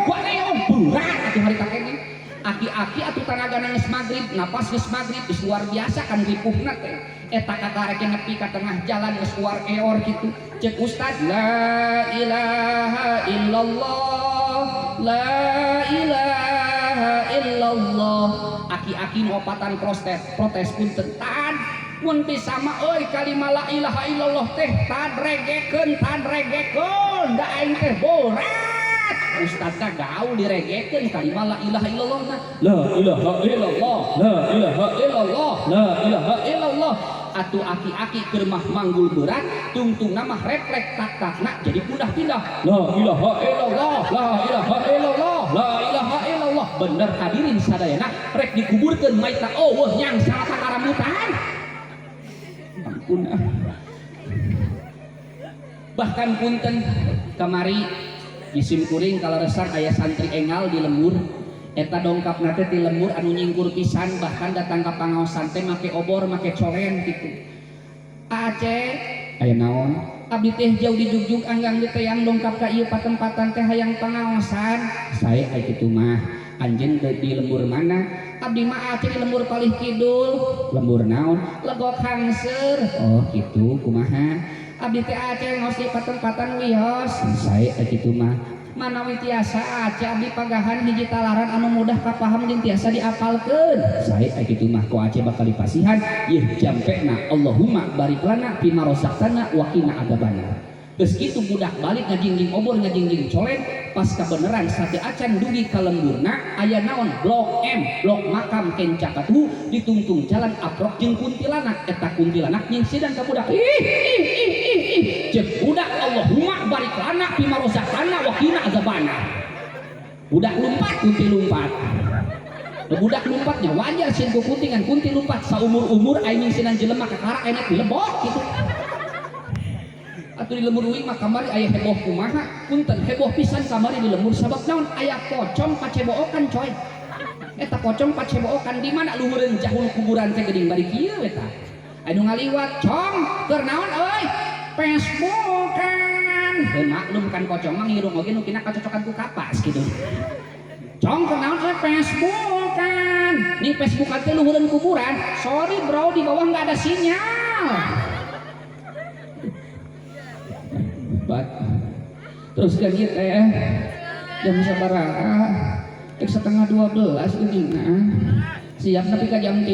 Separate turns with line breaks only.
Bareog berat atuh harita kene. Aki-aki atuh tanagana geus magrib, napas geus magrib geus luar biasa kan ripuhna teh. Eta kakarek nepi ka tengah jalan geus uar eor kitu. Cek ustad la ilaha illallah, la ilaha illallah. Aki-aki nu opatan protes, protes punten tad mun bisa mah euy kalimah la ilaha illallah teh tad regekeun da aing teh borat. Ustadna gaul diregekeun kalimah la ilaha illallah na. La ilaha illallah, la ilaha illallah, la ilaha illallah. Atuh aki-aki keur mah manggul berat, tungtungna mah refleks tak-takna jadi pindah-pindah. La ilaha illallah, la ilaha illallah, la ilaha illallah. Bener hadirin sadayana rek dikuburkeun maitna eueuh nyang salah sakarambutan. Ampun ah. Bahkan punten kamari di kuring kaleresan aya santri engal di lembur eta dongkapna teh ti lembur anu nyingkur pisan bahkan datang ka pangaosan teh make obor make colen gitu. Aceh aya naon abdi teh jauh di jugjug anggang di teyang dongkap ka ieu patempatan teh hayang pangaosan sae aya kitu mah anjeun di lembur mana abdi mah Aceh di lembur palih kidul lembur naon legok hangseur oh kitu kumaha abdi teh Aceh ngaos di patempatan wios sae aya kitu mah manawi tiasa Aceh abdi pagahan hiji talaran anu mudah kapaham jeung tiasa diapalkeun sae aya kitu mah ku Aceh bakal dipasihan yeuh jampena Allahumma barik lana fima razaqtana wa qina adzabannar. Geus kitu budak balik ngajingjing obor ngajingjing colen pas kabeneran sate acan dugi ka lemburna aya naon blok M blok makam kenca katuhu ditungtung jalan aprok jeung kuntilanak eta kuntilanak nyingsidan ka budak ih ih ih ih ih ceuk budak Allahumma barik lana fima razaqtana wa qina adzabannar. Budak lumpat kunti lumpat. Budak lumpatnya wajar sieun ku kunti ngan kunti lumpat saumur-umur aing nyingsidan jelema kakara ayeuna dilebok kitu. Atuh di lembur uing mah kamari aya heboh kumaha punten heboh pisan kamari di lembur sabab naon aya pocong pacebookan coy. Eta pocong pacebookan di mana luhureun jahul kuburan teh geuning bari kieu eta anu ngaliwat cong keur naon euy Facebookan heuh maklum kan pocong mah ngirung oge nu kina kacocokan ku kapas kitu cong keur naon euy Facebookan ning Facebookan teh luhureun kuburan sorry bro di bawah nggak ada sinyal. Terus kan ieu teh jam sabaraha? Rek 11:30 geuning. Siap nepi ka jam 3.